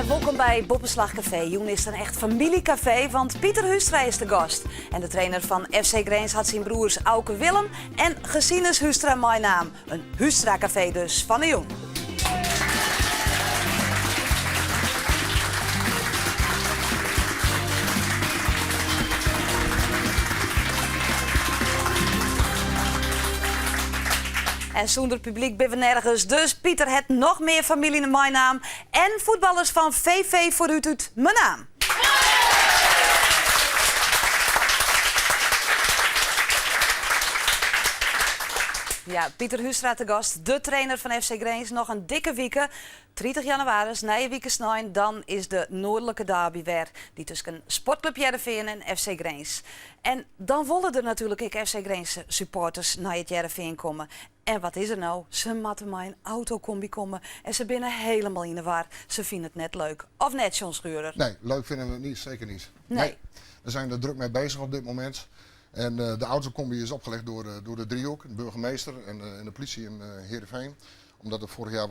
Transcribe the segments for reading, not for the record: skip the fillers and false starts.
En wolkom by Boppeslach Kafee. Jûn is it in echt famyljekafee, want Pieter Huistra is de gast. En de trainer fan FC Grins hat syn broers Auke Willem en Gezinus Huistra meinaam. In Huistra Kafee dus fan 'e jûn. En sûnder publyk binne we nergens, dus Pieter hat noch mear famylje meinaam en fuotballers fan VV Vooruit út Menaam. Ja, Pieter Huistra te gast, de trainer fan FC Grins. Noch in dikke wike, 30 jannewaris, nije wike snein, dan is de Noardlike derby wer. Dy tusken Sportklup Hearrenfean en FC Grins. En dan wolle der natuerlik ek FC Grins supporters nei it Hearrenfean komme. En wat is der no? Se moatte mei in autokomby komme en se binne hielendal yn 'e war. Se fine it net leuk. Of net, John Schurer? Nee, leuk vinden we het niet, zeker niet. Nee. We zijn er druk mee bezig op dit moment. En de autocombi is opgelegd door de driehoek, de burgemeester en de politie in Heerenveen. Omdat er vorig jaar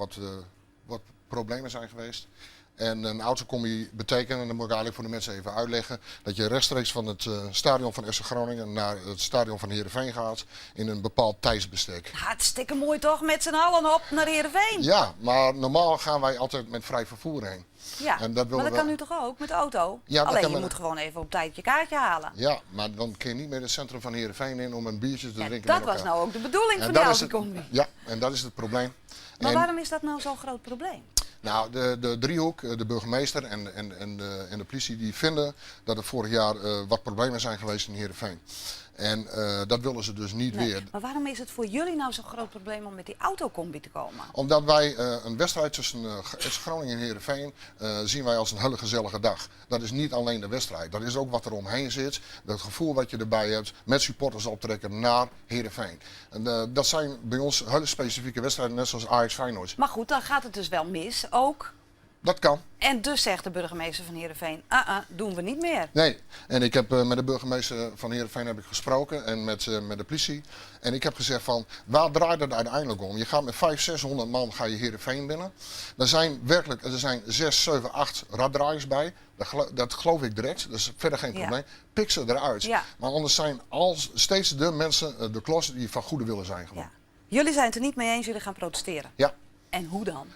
wat problemen zijn geweest. En een autocombi betekent, en dat moet ik eigenlijk voor de mensen even uitleggen, dat je rechtstreeks van het stadion van FC Groningen naar het stadion van Heerenveen gaat in een bepaald tijdsbestek. Hartstikke mooi toch, met z'n allen op naar Heerenveen? Ja, maar normaal gaan wij altijd met vrij vervoer heen. Ja, En dat maar willen dat we kan nu toch ook met de auto? Ja, dat Alleen kan je met moet gewoon even op tijd je kaartje halen. Ja, maar dan kun je niet meer het centrum van Heerenveen in om een biertje te Ja, drinken dat met was elkaar. nou ook de bedoeling En van dat die is het- autocombi. Ja, en dat is het probleem. Maar En waarom is dat nou zo'n groot probleem? Nou, de driehoek, de burgemeester en de politie die vinden dat er vorig jaar wat problemen zijn geweest in Heerenveen. En dat willen ze dus niet Nee, weer. Maar waarom is het voor jullie nou zo'n groot probleem om met die autocombi te komen? Omdat wij een wedstrijd tussen FC Groningen en Heerenveen zien wij als een hele gezellige dag. Dat is niet alleen de wedstrijd, dat is ook wat er omheen zit. Dat gevoel wat je erbij hebt, met supporters optrekken naar Heerenveen. En dat zijn bij ons hele specifieke wedstrijden, net zoals Ajax Feyenoord. Maar goed, dan gaat het dus wel mis ook. Dat kan. En dus zegt de burgemeester van Heerenveen, ah, ah, doen we niet meer. Nee, en ik heb met de burgemeester van Heerenveen heb ik gesproken en met de politie. En ik heb gezegd van, waar draait het uiteindelijk om? Je gaat met vijf, 600 man ga je Heerenveen binnen. Er zijn werkelijk, er zijn 6, 7, 8 raddraaiers bij. Dat geloof ik direct, dat is verder geen probleem. Pik ze eruit. Maar anders zijn steeds de mensen, de klos die van goede willen zijn gewoon. Jullie zijn het er niet mee eens, jullie gaan protesteren. Ja. En hoe dan?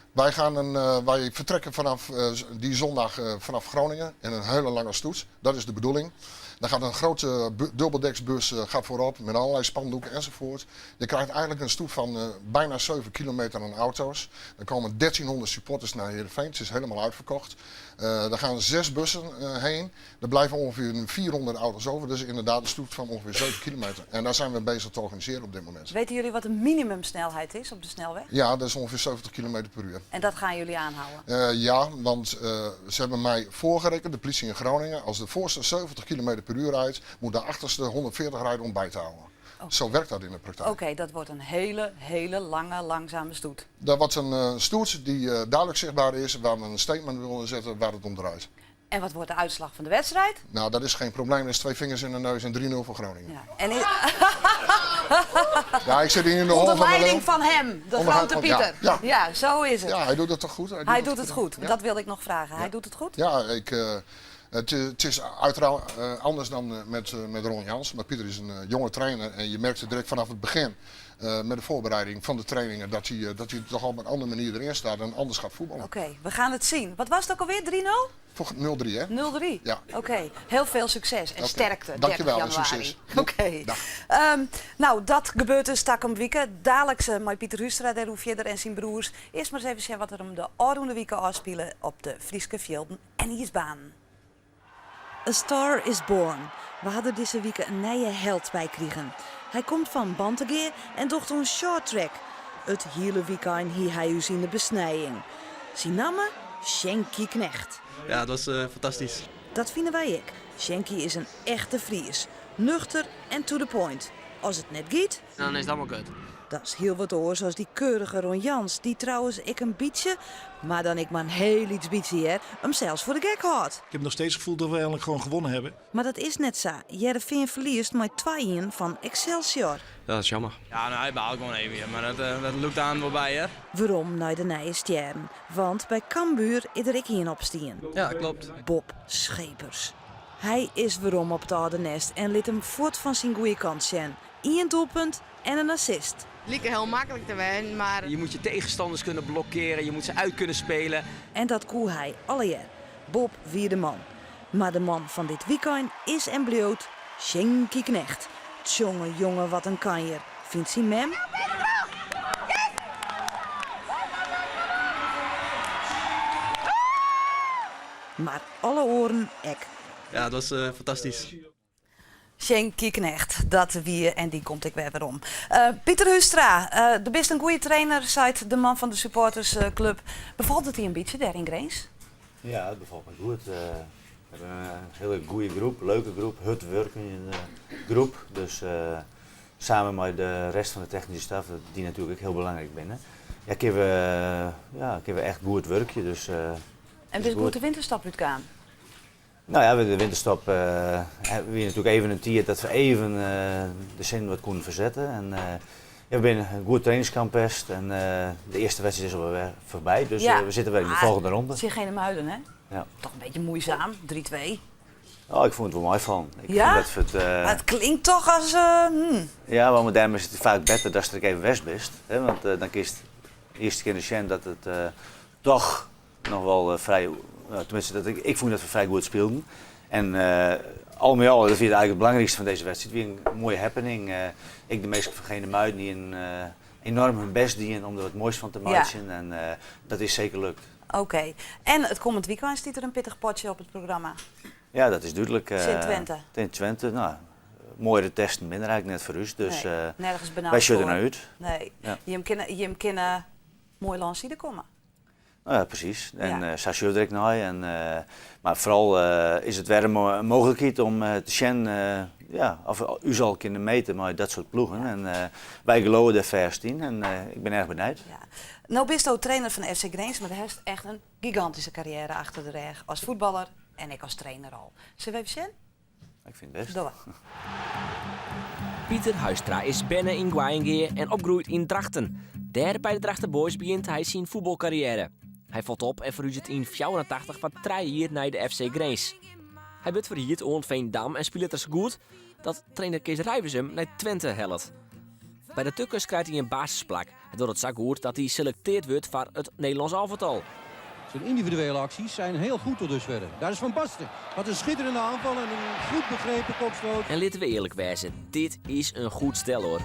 Wij vertrekken vanaf die zondag vanaf Groningen in een hele lange stoet. Dat is de bedoeling. Dan gaat een grote dubbeldeksbus voorop met allerlei spandoeken enzovoort. Je krijgt eigenlijk een stoet van bijna 7 kilometer aan auto's. Er komen 1300 supporters naar Heerenveen. Het is helemaal uitverkocht. Daar gaan 6 bussen heen. Er blijven ongeveer 400 auto's over. Dus inderdaad een stoet van ongeveer 7 kilometer. En daar zijn we bezig te organiseren op dit moment. Weten jullie wat de minimumsnelheid is op de snelweg? Ja, dat is ongeveer 70 kilometer per uur. En dat gaan jullie aanhouden? Ja, want ze hebben mij voorgerekend, de politie in Groningen, als de voorste 70 kilometer per uur rijdt, moet de achterste 140 rijden om bij te houden. Zo werkt dat in de praktijk. Oké, dat wordt een hele, hele lange, langzame stoet. Dat wordt een stoet die duidelijk zichtbaar is, waar we een statement willen zetten waar het om draait. En wat wordt de uitslag van de wedstrijd? Nou, dat is geen probleem. Dat is 2 vingers in de neus en 3-0 voor Groningen. Ja, en Ja, ik zit hier in de hol Onder van de leiding leeuw. van hem, de Onder grote van, ja, Pieter. ja. Ja, zo is het. Ja, hij doet het toch goed? Hij doet Hij het doet het goed. Ja. Dat wilde ik nog vragen. Hij Ja. doet het goed? Ja, het is uiteraard anders dan met Ron Jans. Maar Pieter is een jonge trainer en je merkte direct vanaf het begin met de voorbereiding van de trainingen dat hij toch op een andere manier erin staat en anders gaat voetballen. Oké, we gaan het zien. Wat was het ook alweer? 3-0? Voor 0-3, hè? 0-3? Ja. Oké, heel veel succes en Oké. sterkte. Dankjewel en 30 januari. succes. Oké. Dag. Dat gebeurt dus takom wike. Dadelijk met Pieter Huistra, der hoe verder en zijn broers. Eerst maar eens even zien wat er om de ôfrûne wike ôfspile op de Fryske fjilden en iisbaan. A Star is Born. We hadden deze week een nieuwe held bij kriegen. Hij komt van Bantegea en docht een short track. Het hele weekend hier hij us in de besnijing. Zijn naam? Sjinkie Knegt. Ja, dat was fantastisch. Dat vinden wij ik. Sjinkie is een echte Fries. Nuchter en to the point. Als het net giet, dan is het allemaal kut. Dat is hiel wat oars as dy keurige Ron Jans, dy't trouwens ek in bytsje, mar dan ek mar in hiel lyts bytsje hear, himsels foar de gek hâldt. Ik heb nog steeds het gevoel dat we eigenlijk gewoon gewonnen hebben. Mar dat is net sa, Hearrenfean ferliest mei 2-1 fan Excelsior. Dat is jammer. Ja, nou, hy baalt gewoan even, ja. Mar dat, dat lûkt aan wol by, hear. Werom nei de nije stjerren, want by Cambuur is der ek ien opstien. Ja, klopt. Bob Schepers. Hy is werom op it âlde nêst en lit him fuort fan syn goede kant sjen. Ien doelpunt en in assist. Like hiel maklik te wêzen, mar. Je moet je tegenstanders kunnen blokkeren, je moet ze uit kunnen spelen. En dat koe hy allegear. Bob wie de man. Mar de man fan dit wykein is en bliuwt Sjinkie Knegt. Tsjonge jonge wat in kanjer, fynt syn mem. Mar alle oaren ek. Ja, it was fantastysk. Sjinkie Knegt, dat wie en dy komt ek wer werom. Pieter Huistra, do bist in goede trainer, seit de man fan de supportersklub. Befalt it dy in bytsje dêr yn Grins? Ja, it befalt my goed. We hawwe in hiele goede groep, leuke groep, hurd wurkjende groep. Dus samen mei de rest fan de technyske staf, dy't natuerlik ek hiel belangryk binne, ja, kinne we, ja, kinne we echt goed wurkje. Dus, En bist goed de winterstop útkaam? No ja, de winterstop wie natuerlik even in tiid dat we even de sinnen wat koenen fersette. En ja, we binne in goed trainingskamp west en de earste wedstriid is alwer foarby, dus we sitte wer yn de folgjende ronde. Tsjin Genemuiden, hè? Ja. Toch in bytsje muoisum, 3-2. Oh, ik fûn it wol meifallen. Ik Ja? fûn dat we it, Mar it klinkt toch as. Ja, want dêrom is it faak better datst der ek even west bist. Hè? Want dan kinst earst kinne sjen dat it toch noch wol frij, tenminste dat ik, ik fûn dat we frij goed spylden. En al mei al, dat wie eigentlik it belangrykste fan dizze wedstriid, wie in moaie happening. Ek de minsken fan Genemuiden hienen enoarm hun bêst dien om der wat moais fan te meitsjen en dat is seker lukt. Oké. En it kommend wykein stiet der in pittich potsje op it programma. Ja, dat is dúdlik. Tsjin Twente. Tsjin Twente, no, moaiere testen binne der eigentlik net foar ús, dus Nee, nergens benaud wy sjogge der foar. nei út. Nee. Ja. Jim kinne moai lâns komme. No ja, presys. En sa sjoch der ek nei. En, mar foaral is it wer in mooglikheid om te sjen ja, oft we ús al kinne mete mei dat soart ploegen. En wy gelowe dêr fêst yn en ik bin erch benijd. Ja. No bisto trainer fan FC Grins, mar do hast echt in gigantyske karriêre achter de rêch as fuotballer en ek as trainer al. Sille we even sjen? Ik fyn it bêst. Doe. Pieter Huistra is berne yn Goaiïngea en opgroeid yn Drachten. Dêr by de Drachtster Boys begjint hy syn fuotbalkarriêre. Hy falt op en ferhuzet yn 84 foar trije jier nei de FC Grins. Hy wurdt ferhierd oan Veendam en spilet der sa goed dat trainer Kees Rijvers him nei Twente hellet. By de Tukkers krijt hy in basisplak. Hy docht it sa goed dat hy selekteard wurdt foar it Nederlânsk alvetal. Zijn individuele acties zijn heel goed tot dusverre. Daar is Van Basten. Wat een schitterende aanval en een goed begrepen kopstoot. En litte we earlik wêze, dit is in goed stel hoor.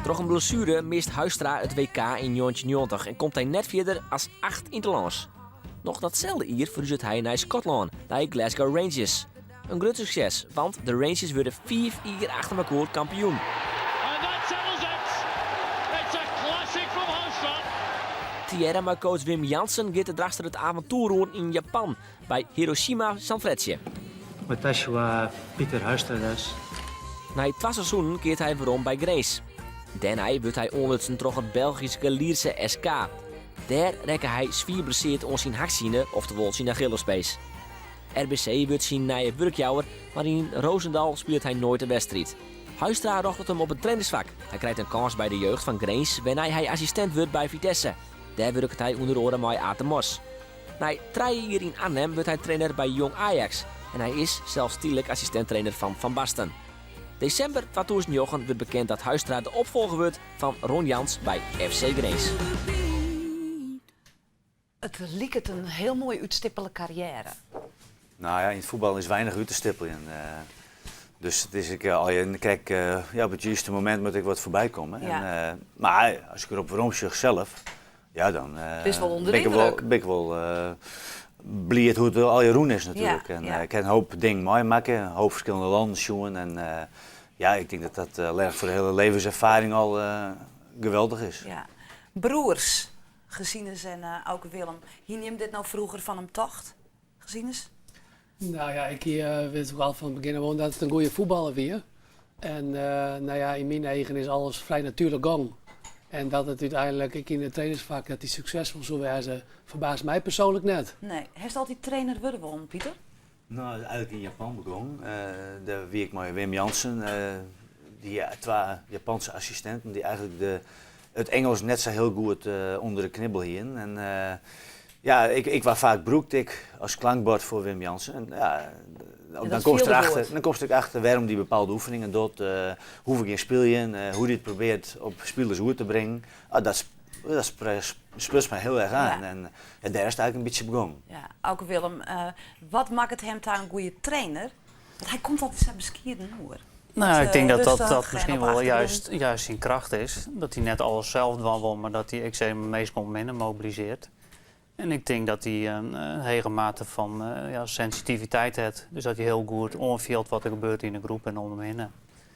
Troch in blessuere mist Huistra it WK yn 1990 en komt hy net fierder as acht ynterlâns. Noch datselde jier ferhuzet hy nei Skotlân, nei Glasgow Rangers. In grut sukses, want de Rangers wurde fiif jier achter elkoar kampioen. And that settles it. It's a classic from Huistra. Tegearre mei coach Wim Jansen giet de Drachtster it aventoer oan yn Japan by Hiroshima Sanfrecce. Watashi wa Pieter Huistra desu. Nei twa seizoenen keart hy werom by Grins. Dêrnei wurdt hy oanlutsen troch it Belgyske Lierse SK. Dêr rekke hy swier blesseard oan syn haksine, oftewol syn Achillespees. RBC wurdt syn nije wurkjouwer, mar yn Roosendaal spilet hy noait in wedstriid. Huistra rjochtet him op it trainersfak. Hy krijt in kâns by de jeugd fan Grins, wêrnei hy assistint wurdt by Vitesse. Dêr wurket hy ûnder oare mei Aad de Mos. Nei trije jier yn Arnhem wurdt hy trainer by Jong Ajax en hy is sels tydlik assistint-trainer fan Van Basten. Desimber 2009 wurdt bekend dat Huistra de opfolger wurdt fan Ron Jans by FC Grins. It liket in hiel moai útstippele karriêre. No ja, yn it fuotbal is weinich út te stippeljen. Dus it is ek al je krekt ja, op it juste momint moat ek wat foarby komme. Ja. En, mar as ik derop werom sjoch sels, ja dan Bist wol ûnder bin ik wol, yndruk. bin ik wol bliid hoe't it allegear rûn is natuerlik. Ja, En ja. ik ha in hoop dingen meimakke, in hoop ferskillende lannen sjoen en ja, ik tink dat dat allinnich foar de hiele levenserfaring al geweldich is. Ja. Broers, Gezinus en Auke Willem, hiene jim dit no froeger fan him tocht, Gezinus? No ja, ik wist al fan it begjin oan dat it in goede fuotballer wie. En no ja, yn myn eagen is alles frij natuerlik gong. En dat it úteinlik ek yn it trainersfak dat hy suksesfol soe wêze, ferbaast my persoanlik net. Nee. Hast altyd trainer wurde wollen, Pieter? No, eigenlik yn Japan begûn. Dêr wie ik mei Wim Jansen, dy twa Japanse assistinten dy't eigenlik de, it Ingelsk net sa hiel goed ûnder de knibbel hienen. En ja, ik, ik waard faak brûkt ek as klankbord foar Wim Jansen. En ja, dan komst derachter, dan komst ek achter wêrom dy bepaalde oefeningen docht, hoe we gean spyljen, hoe dy it probearret op spilers oer te bringen. Ah, dat, dat spruts my hiel erch oan. En, en dêr is it eigenlik in bytsje begûn. Ja, Auke Willem, wat makket him ta in goede trainer? Want hy komt altyd sa beskieden oer. Nou, ik tink dat dat, dat miskien wol juist, juist syn kracht is. Dat hy net alles sels dwaan wol, mar dat hy ek syn minsken om him hinne mobilisearret. En ik tink dat hy in hege mate fan ja, sensitiviteit hat. Dus dat hy hiel goed oanfielt wat der gebeurt yn de groep en om him hinne.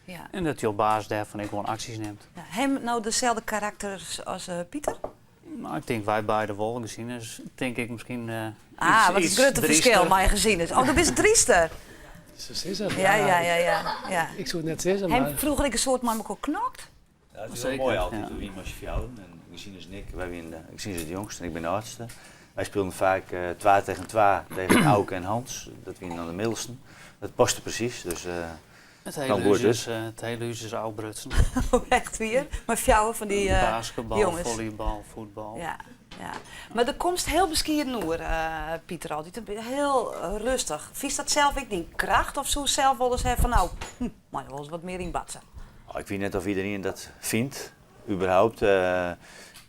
Ja. En dat hy op basis dêrfan ek gewoan aksjes nimt. Ja, him no deselde karakters as Pieter? Nou, ik tink wy beide wol. Gezinus tink ik miskien Ah, wat is it grutte ferskil mei Gezinus? Oh, do bist dryster. Se sizze. Ja, ja, ja, ja, ja. Ik soe it net sizze, mar... Hawwe froeger ek in soad mei mekoar knokt? Ja, it is wol moai altyd. We wienen mei syn fjouweren en Gezinus en ik, wy wienen, Gezinus is de jongste en ik bin de âldste. Wy spilen faak twa tegen twa tegen Auke en Hans. Dat wienen dan de middelsten. Dat paste presys, dus It hiele hûs is, it hiele hûs is ôfbrutsen. Oh, echt wier? Mei fjouwer fan dy jonges? Basketbal, follybal, fuotbal. Ja, ja. Mar do komst hiel beskieden oer, Pieter, altyd. Hiel rêstich. Fynst dat sels ek dyn kracht of soest sels wolris ha fan no, hm, mei der wolris wat mear yn batse? Oh, ik wit net oft iderien dat fynt, überhaupt.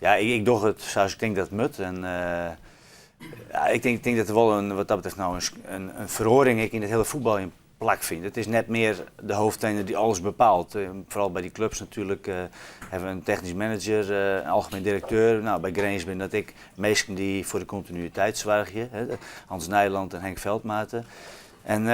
Ja, ik doch it sa as ik tink dat it moat. En ja, ik tink, tink dat der wol in, wat dat betreft no in, in feroaring ek yn it hiele fuotbaljen plakfynt. It is net mear de hoofdtrainer dy't alles bepaalt. Foaral by dy klups natuerlik hawwe we in technysk manager, in algemien direkteur. No, by Grins binne dat ek minsken dy't foar de kontinuïteit soargje. Hans Nijland en Henk Veldmate. En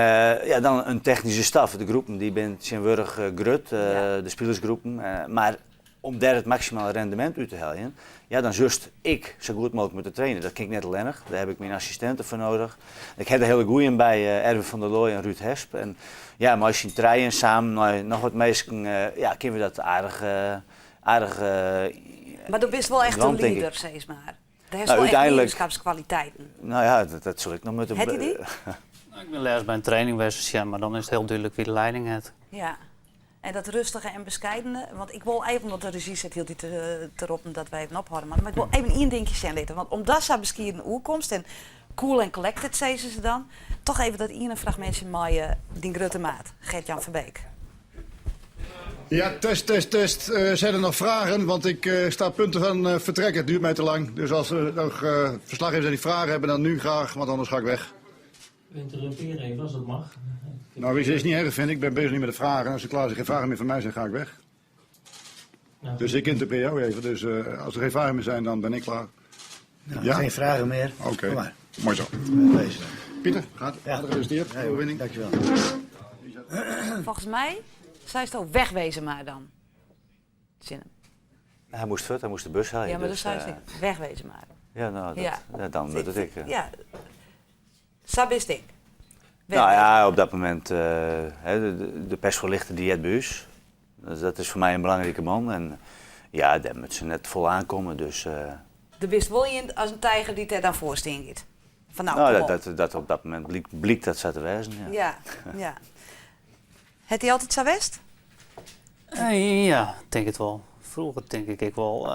ja, dan in technyske staf. De groepen dy binne tsjintwurdich grut, de spilersgroepen. Mar om dêr it maksimale rendemint út te heljen, ja, dan soest ek sa goed mooglik moatte traine. Dat kin ik net allinnich, dêr haw ik myn assistinten foar nedich. Ik ha der hiele goeien by, Erwin van der Looy en Ruud Hesp. En ja, mei syn trijen samen mei noch wat minsken, ja, kinne we dat aardich, aardich Mar do bist wol echt in lieder, sis mar. Do hast wol echt liederskapskwaliteiten. No ja, dat sil ik noch moatte. Hat hy dy? Ik bin lêst by in training west, sjen, mar dan is it hiel dúdlik wa't de leiding hat. Ja. En dat rêstige en beskeidene, want ik wol even, want de rezjy sit hieltyd te roppen dat wy even ophâlde moatte, mar ik wol even ien dinkje sjen litte. Want omdatst sa beskieden oerkomst en cool en collected, sizze se dan, toch even dat iene fragmintsje mei dyn grutte maat, Gertjan Verbeek. Ja, test, test, test. Zijn er nog vragen? Want ik sta op punt van vertrekken. Het duurt mij te lang. Dus als er nog verslaggevers zijn die vragen hebben, dan nu graag, want anders ga ik weg. We interrumperen even als dat mag. Nou, weet je, is niet erg, vind ik. Ik ben bezig nu met de vragen. Als er klaar zijn, geen vragen meer van mij zijn, ga ik weg. Nou, Dus ik interpreteer jou even. Dus als er geen vragen meer zijn, dan ben ik klaar. Nou, Ja? Geen vragen meer. Oké, Kom maar. mooi zo. Wegwezen. Pieter, gaat. Ja. Gefeliciteerd. Ja, Overwinning. Dankjewel. Folgens my seisto wegwezen mar dan. Tsjin him. Hy moast fuort, hy moast de bus helje. Ja, mar dus, dan seist ek wegwezen mar. Ja, no, dat, Ja. ja. dan wurdt it ek. Ja. Sa bist ek. Nou ja, op dat momint, hè, de persfoarlichter dy heart by ús. Dus dat is foar my in belangrike man. En ja, dêr moat se net folle oankomme. Dus, Do bist wol ien as in tiger dy't dêr dan foar stean giet. Fan no, no, kom dat, op. dat, dat op dat momint blykt dat sa te wêzen. Ja. Ja, ja. Hat dy altyd sa west? Ja, tink it wol. Froeger tink ik ek wol.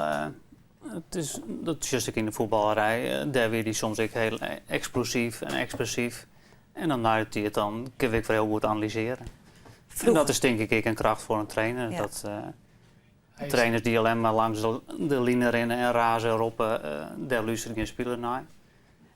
It is, dat sjochst ek yn de fuotballerij. Dêr wie dy soms ek hiel eksplosyf en ekspressyf. En dan nei de tiid dan kinne we ek wer hiel goed analysearje. En dat is tink ik ek in kracht foar in trainer. Ja. Dat trainers dy't allinnich mar langs de line rinne en raze en roppe, dêr lústeret gjin spiler nei.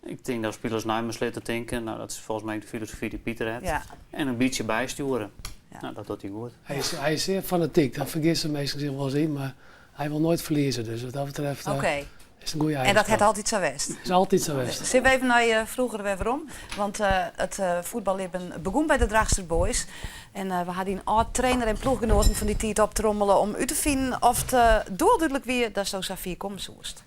Ik tink dat spilers nei moatst litte tinke. No, dat is folgens my ek de filosofy dy't Pieter hat. Ja. En in bytsje bystjoere. Ja. No, dat docht hy goed. Hy is sear fanatyk, dat fergisse minsken sich wolris yn, mar hy wol noait ferlieze. Dus wat dat betreft Oké. is it in goede En dat eigenskip. hat altyd sa west? Is altyd sa west. Sille we even nei froeger wer werom? Want it fuotballibben begûn by de Drachtster Boys. En we ha dyn âld-trainer en ploechgenoaten fan dy tiid optrommele om út te finen oft doe al dúdlik wie datsto sa fier komme soest.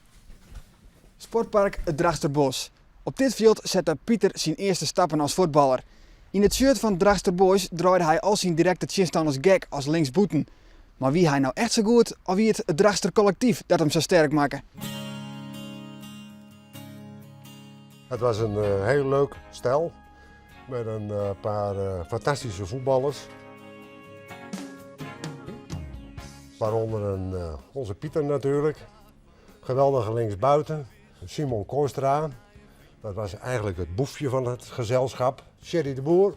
Sportpark it Drachtsterbos. Op dit fjild sette Pieter syn earste stappen as fuotballer. Yn it shirt fan Drachtster Boys draaide hy al syn direkte tsjinstanners gek as linksbûten. Mar wie hy no echt sa goed of wie it it Drachtster kollektyf dat him sa sterk makke? Het was een eh, heel leuk stel met een eh, paar eh, fantastische voetballers. Waaronder een, onze Pieter natuurlijk. Geweldige linksbuiten. Simon Koostra. Dat was eigenlijk het boefje van het gezelschap. Sherry de Boer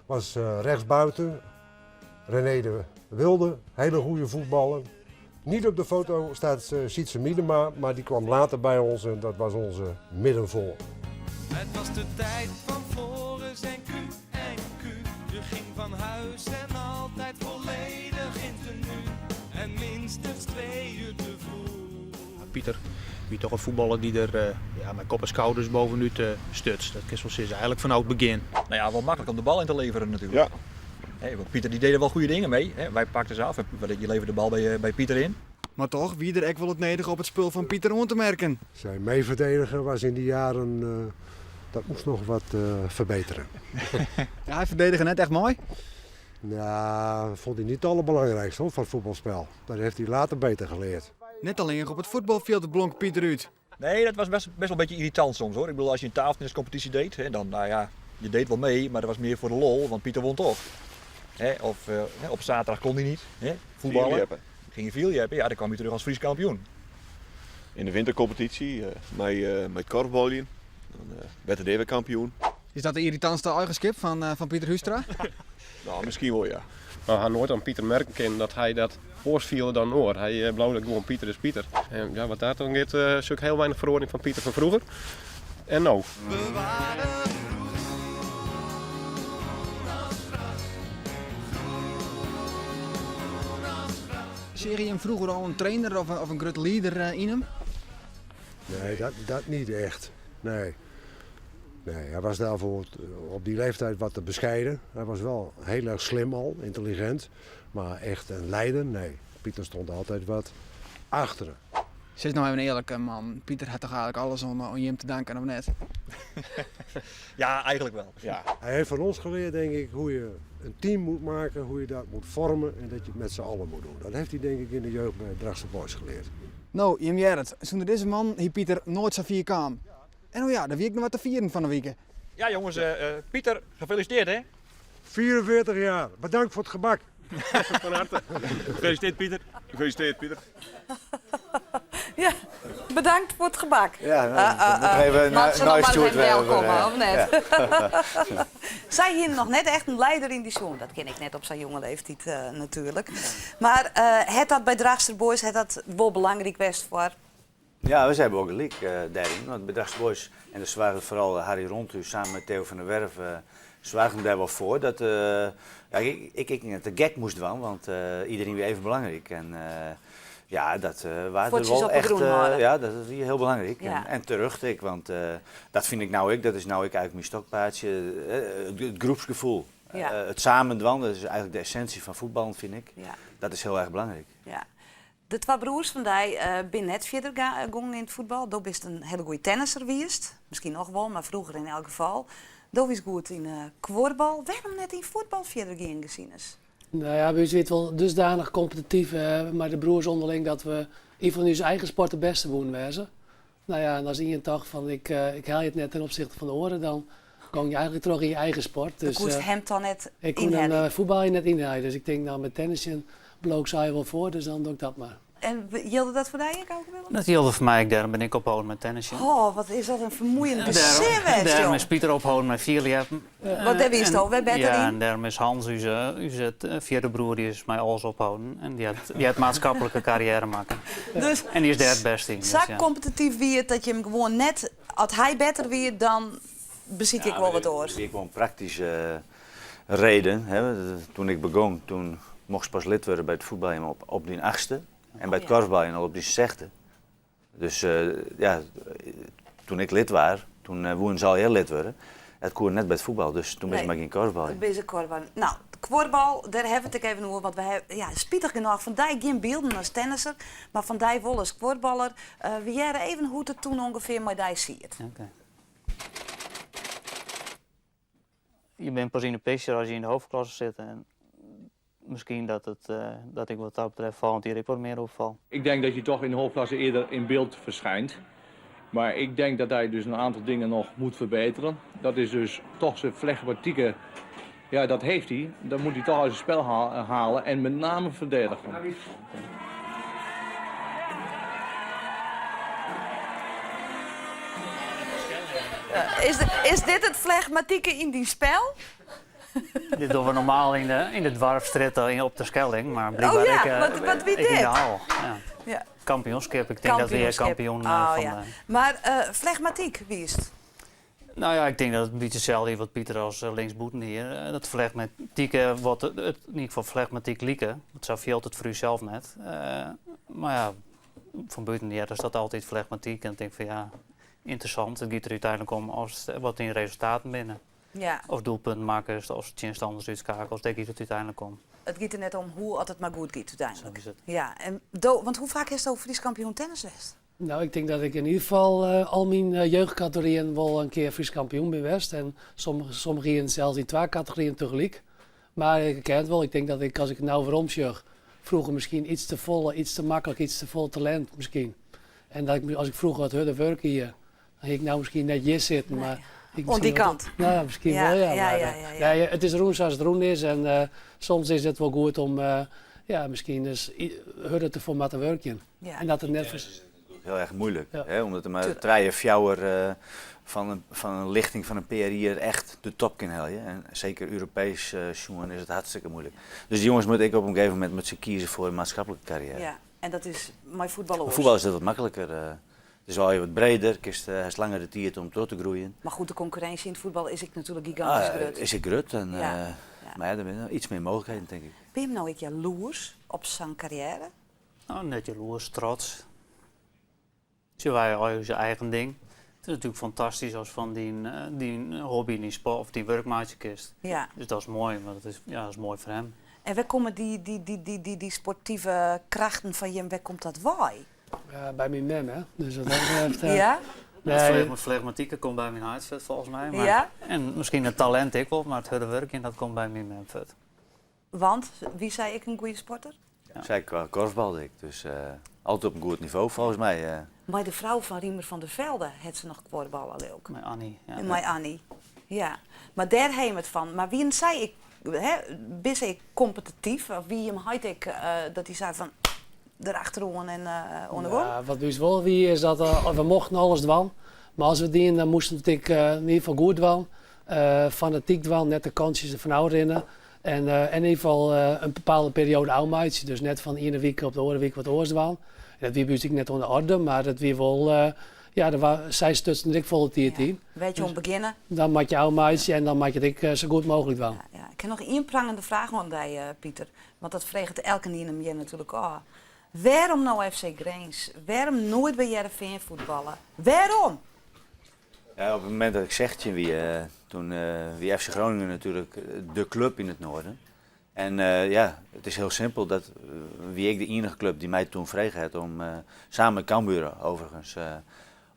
was rechtsbuiten. René de Wilde, hele goede voetballer. Niet op de foto staat uh, Sietse Miedema, maar die kwam later bij ons en dat was onze middenvol. Het was de tijd van Floris en Q en Q. Je ging van huis en altijd volledig in tenue. En minstens 2 uur te vroeg. Pieter, wie toch een voetballer die er uh, ja, met kop en schouders bovenuit uh, stutst. Dat is wel sinds eigenlijk vanaf het begin. Nou ja, wel makkelijk om de bal in te leveren natuurlijk. Ja. Hey, want Pieter die deed er wel goede dingen mee. Hè. Wij pakten ze af en je leverde de bal bij, bij Pieter in. Maar toch, wie er echt wel het nedig op het spul van Pieter aan te merken. Zijn meeverdediger was in die jaren, uh, dat moest nog wat uh, verbeteren. ja, hij verdedigde net echt mooi. Ja, vond hij niet het allerbelangrijkste hoor, van het voetbalspel. Dat heeft hij later beter geleerd. Net alleen op het voetbalveld blonk Pieter uit. Nee, dat was best, best wel een beetje irritant soms hoor. Ik bedoel, als je een tafeltenniscompetitie deed, hè, dan, nou ja, je deed wel mee, maar dat was meer voor de lol, want Pieter won toch. Hè, of uh, op zaterdag kon hij niet, hè, voetballen. Ging je fierljeppen, ja, dan kwam hij terug als Fries kampioen. In de wintercompetitie uh, met, uh, met korfballen, dan werd hij weer kampioen. Is dat de irritantste eigenschap van, van Pieter Huistra? nou, misschien wel ja. Maar we gaan nooit aan Pieter merken kunnen dat hij dat oors dan oor. Hij uh, blauwelijk gewoon Pieter is Pieter. En ja, wat daar dan gaat, uh, zoek heel weinig verhouding van Pieter van vroeger. En nou. Zie je hem vroeger al een trainer of een, of een groot leader in hem? Nee, dat, dat niet echt. Nee. Nee, hij was daarvoor op die leeftijd wat te bescheiden. Hij was wel heel erg slim al, intelligent. Maar echt een leider, nee. Pieter stond altijd wat achter. Zeg nou even eerlijk, man. Pieter had toch eigenlijk alles om, om je hem te danken, of net? ja, eigenlijk wel. Ja. Hij heeft van ons geleerd, denk ik, hoe je een team moet maken, hoe je dat moet vormen en dat je het met z'n allen moet doen. Dat heeft hij denk ik in de jeugd bij Drachtster Boys geleerd. Nou, Jim Gerrit, zonder deze man hier Pieter nooit zo vier kwam. En oh ja, daar wie ik nog wat te vieren van de week. Ja jongens, uh, Pieter, gefeliciteerd hè? 44 jaar, bedankt voor het gebak. Van harte. Gefeliciteerd Pieter. Gefeliciteerd Pieter. ja, bedankt voor het gebak. Ja, nou, uh, uh, even naar Stuart welkom, of net? Ja. Zij hier nog net echt een leider in die zoon. Dat ken ik net op zijn jonge leeftijd uh, natuurlijk. Maar het dat bij Drachtster Boys, het dat wel belangrijk was voor... Ja, we zijn ook gelijk uh, daarin. Want bij Drachtster Boys, en dat waren vooral Harry Rondhuis samen met Theo van der Werf, uh, zwagen daar wel voor. Dat, uh, ja, ik, ik, ik net de gek moest doen, want iedereen weer even belangrijk. En, ja, dat uh, waren er wel echt. Ja, dat is heel belangrijk. Ja. En, en terecht ik, want dat vind ik nou ik, dat is nou ik eigenlijk mijn stokpaardje. Het, het groepsgevoel. Ja. het samen dwan, dat is eigenlijk de essentie van voetbal, vind ik. Ja. Dat is heel erg belangrijk. Ja. De twee broers van die uh, bin net verder gegaan in het voetbal. Dat is een hele goede tennisser geweest. Misschien nog wel, maar vroeger in elk geval. Dat is goed in uh, korfbal. Waarom net in voetbal verder gaan gezien is? Nou ja, we zitten wel dusdanig competitief, uh, maar de broers onderling, dat we in van onze eigen sport de beste woon wezen. Nou ja, en als iemand dacht van ik, uh, ik haal je het net ten opzichte van de oren, dan kom je eigenlijk terug in je eigen sport. Dus, uh, hem dan net Ik kon hem voetbal je net inhalen. Dus ik denk nou met tennisje blook zij wel voor, dus dan doe ik dat maar. En jilde dat voor jou ook, Willem? Dat jilde voor mij, daarom ben ik ophouden met tennisje. Oh, wat is dat een vermoeiend bezin, Daarom is Pieter ophouden met vierljeppen. Wat heb je toch? Wij Ja, en daarom is Hans, uw vierde broer, die is mij alles ophouden. En die had, die had maatschappelijke carrière maken. Dus, en die is daar het beste in. Dus, ja. competitief wie het dat je hem gewoon net, als hij beter wie dan beziek ik wel wat oor. Ik gewoon praktische reden. Hè. Toen ik begon, toen mocht ik pas lid worden bij het voetbal op, op die achtste. En bij het korfballen al op die zesde. Dus uh, ja, toen ik lid was, toen uh, woon ze al heel lid worden. Het koer net bij het voetbal, dus toen ben ik maar geen korfbal. Ben je korfbal. Nou, korfbal, daar hebben we het even over, want we hebben, ja, spijtig genoeg, van Dijk geen beelden als tennisser, maar Van Dijk wel als korfballer. Uh, we jaren even hoe het toen ongeveer maar daar ziet. Okay. Je bent pas in de picture als je in de hoofdklasse zit. En misschien dat, het, eh, dat ik wat dat betreft volgend jaar ik wat meer opval. Ik denk dat je toch in de hoofdklasse eerder in beeld verschijnt. Maar ik denk dat hij dus een aantal dingen nog moet verbeteren. Dat is dus toch zijn flegmatieke... Ja, dat heeft hij. Dat moet hij toch uit zijn spel halen en met name verdedigen. Is, is dit it flegmatike yn dyn spel? Dit dogge we normaal yn de, yn de doarpsstrjitte op de Skelling, mar blykber Oh ja, ek, wat, wat wie ek yn dit? de hal. Ja. Ja. Kampioenskip, ik tink dat we hjir Kampioenskip. kampioen eh, Oh, fan ja. de... Mar eh, flegmatyk, wiest? Nou ja, ik tink dat it in bytsje itselde is wat Pieter as linksbûten hie. Eh, dat flegmatike, wat it, it yn ieder gefal flegmatyk like, want sa fielt it foar ús sels net. Eh, mar ja, fan bûten heart is dat altyd flegmatyk en dan tink ik fan ja, ynteressant. It giet der úteinlik om as wat dyn resultaten binne. Ja. Of doelpunten makkest, of tsjinstanners útskeakelest, dêr giet it úteinlik om. It giet der net om hoe oft it mar goed giet úteinlik. Sa is it. Ja, en do, want hoe faak hasto Frysk kampioen tennis west? No, ik tink dat ik yn ieder gefal eh, al myn eh, jeugdkategoryen wol in kear Frysk kampioen bin west. En sommige, sommige jierren sels yn twa kategoryen tegelyk. Mar ik ken it wol. Ik tink dat ik, as ik no weromsjoch, froeger miskien iets te folle, iets te maklik, iets te folle talint miskien. En dat ik, as ik froeger wat hurder wurke hie, dan hie ik no miskien net hjir sitten. Mar ik Oan dy miskien wat- kant. No, ja, miskien Ja, wol, ja. ja, mar, ja, eh, ja, ja. nee, it is rûn sa't it rûn is. En eh, soms is it wol goed om eh, ja, miskien ris hurder derfoar moatte wurkjen. Ja. En dat it net foar- Hiel erch muoilik, Ja. hè, omdat der mar trije, fjouwer eh, fan in, fan in lichting fan in pear jier echt de top kin helje. En seker Europeesk eh, sjoen is it hartstikke muoilik. Dus dy jonges moatte ek op in gegeven momint moatte se kieze foar in maatskiplike karriêre. Ja, en dat is mei fuotbal Mei oars. fuotbal is dat wat makliker. eh. It is al wat breder, kinst, eh, hast langer de tiid om troch te groeien. Mar goed, de konkurrinsje yn it fuotbal is ek natuerlik gigantysk Ah, grut. Is ek grut, en, Ja, eh, mar ja, der binne iets mear mooglikheden, tink ik. Binne jim no ek jaloers op sa'n karriêre? No, net jaloers, trots. Sjoch, wy ha ús eigen ding. It is natuerlik fantastysk as fan dyn, eh, dyn hobby, dyn sport of dyn wurk meitsje kinst. Ja. Dus dat is moai, want dat is, ja, dat is moai foar him. En wêr komme dy, dy, dy, dy, dy, dy sportive krachten fan jim, wêr komt dat wei? Ja, by myn mem, hè. Dus wat dat betreft... eh, Ja? Nee. It flegma- flegmatike komt by myn heit fuort, folgens my. Mar, Ja? En miskien it talint ek wol, mar it hurde wurkjen dat komt by myn mem fuort. Want, wie sei ek in goede sporter? Sy korfbalde ek, dus eh, altyd op in goed nivo folgens my. eh. Mei de frou fan Riemer van der Velde hat se noch kuorballe, leau ik. Mei Annie, ja. Mei Annie, ja. Mar dêr ha jim it fan. Mar wienen sy ek, hè, binne sy ek kompetityf? Of wie jim heit ek eh, dat hy sei fan derachteroan en eh, oan de gong? Ja, wat by ús wol wie, is dat eh, we mochten alles dwaan. Mar as we it dienen, dan moasten we it ek eh, yn ieder gefal goed dwaan. Eh, fanatyk dwaan, net de kantsjes derfan ôfrinne. En eh, en yn ieder gefal eh, in bepaalde perioade ôfmeitsje. Dus net fan iene wike op de oare wike wat oars dwaan. En dat wie by ús ek net oan de orde, mar dat wie wol... eh, ja, der wa, sy stutsen der ek folle tiid yn. Wêr't je oan begjinne. Dan moatte je ôfmeitsje en dan moatte je it ek eh, sa goed mooglik dwaan. Ja, ik ha noch ien prangende fraach oan dy, eh, Pieter. Want dat freget elkenien him hjir natuerlik ôf. Wêrom no FC Grins? Wêrom noait by Hearrenfean fuotballe? Wêrom? Ja, op it momint dat ik 16 wie, eh, doe eh, wie FC Groningen natuerlik de klup yn it Noarden. En eh, ja, it is hiel simpel, dat wie ek de iennige klup dy't my doe frege hat om, eh, samen mei Cambuur overigens, eh,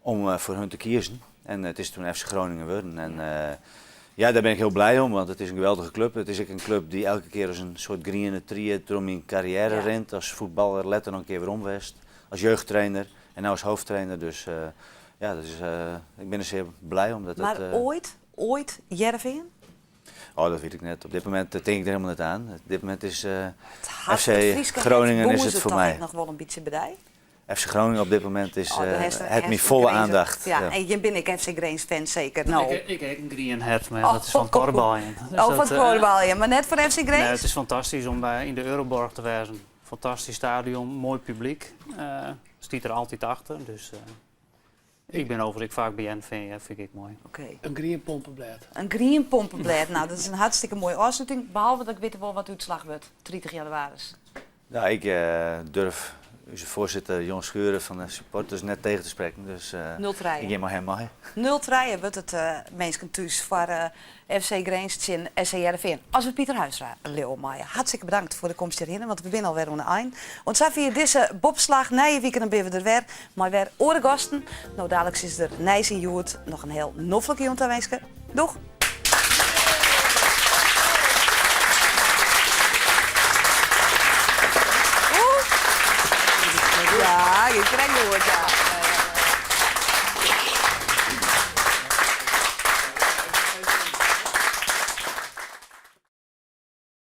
om eh, foar hun te kiezen. En it is doe FC Groningen wurden. En eh, ja, dêr bin ik hiel bliid om, want it is in geweldige klup. It is ek in klup dy't elke kear as in soart griene tried troch myn karriêre Ja. rint. As fuotballer letter noch in kear werom west, as jeugdtrainer en no as hoofdtrainer. Dus eh, ja, dat is, eh, ik bin der sear bliid om. Dat Mar it, eh, oait, oait Hearrenfean? Oh, dat wit ik net. Op dit momint eh, tink ik der hielendal net oan. Op dit momint is eh, Hart, FC it Fryske hert Groningen is bûnzet it foar toch my. ek noch wol in bytsje by dy? FC Groningen op dit momint is Oh, dan eh, hast- hat hast myn folle Grinzer. oandacht. Ja, Ja. en jim binne ek FC Grins fan seker. No. Ik, ik ha in grien hert, mar dat is fan kuorbaljen. Dus Oh, fan dat, eh, kuorbaljen, mar net foar FC Grins? Nee, it is fantastysk om by, yn de Euroborg te wêzen. Fantastysk stadion, moai publyk. Eh stiet der altyd achter. Dus eh, ik bin overigens ek faak by Hearrenfean, ja, fyn ik moai. Oké. In grien pompeblêd. In grien pompeblêd. No, dat is in hartstikke moaie ôfsluting. Behalve dat ik wit wol wat de útslach wurdt, 30 jannewaris. Ja, ik eh, durf ús foarsitter Jon Schuren fan de supporters net tsjin te sprekken. Dus eh, 0-3. ik gean mei him mei. 0-3 wurdt it eh, minsken thús foar eh, FC Grins tsjin SC Hearrenfean. As we Pieter Huistra leauwe meie. Hartstikke bedankt foar de komst hjirhinne, want we binne alwer oan de ein. Oant safier dizze Boppeslach. Nije wike dan binne we der wer mei wer oare gasten. No daliks is der Nijs yn Hjoed. Noch in hiel noflike jûn tawinske. Doeg! Gie krekt goed, ja.